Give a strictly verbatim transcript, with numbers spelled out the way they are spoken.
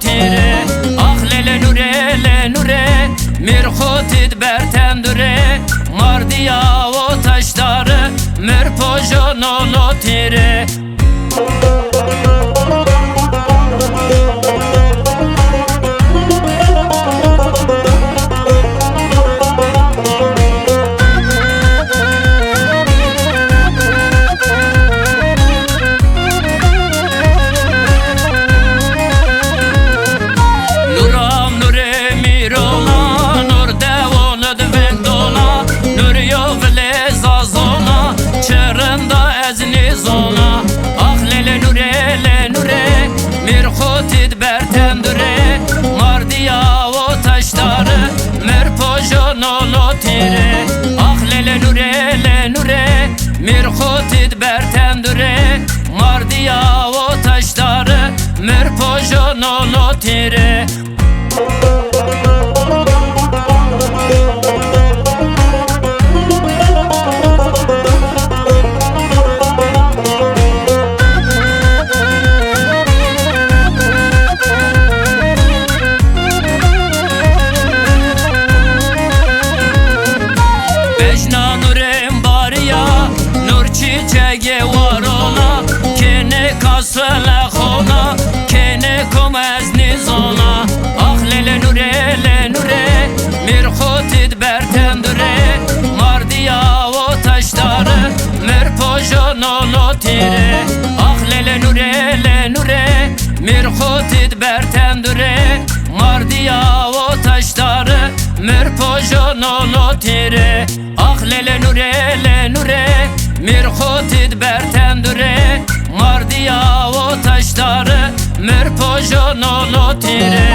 Tîre, ax lele nure, le nure, mîr xo tîd ber tendure, mardîya o taştarî, mir pojo nolo tîre. Nura nurê mîrona, nur dewon id veng dona, nur yo vilê zazona, çi rinda ez nêzona. Ax lele nurê, le nurê, mîr xo tîd ber tendure, mardîya o taştarî, mir pojo nolo tîre. Ax lele nurê, le nurê, mîr xo tîd ber tendure, mardîya o taştarî, mir pojo nolo tîre. Bejna nurê mbarîya, nur çîçegê warona, kênê kas felexona, kênê kom ez nêzona. Ax lele nurê, le nurê, mîr xo tîd ber tendure, mardîya o taştarî, mir pojo nolo tîre. Ax lele nurê, le nurê, mîr xo tîd ber tendure, mardîya o taştarî, mir pojo nolo tîre. Ax lele nurê, le nurê, mîr xo tîd ber tendure, mardîya o taştarî, mir pojo nolo tîre.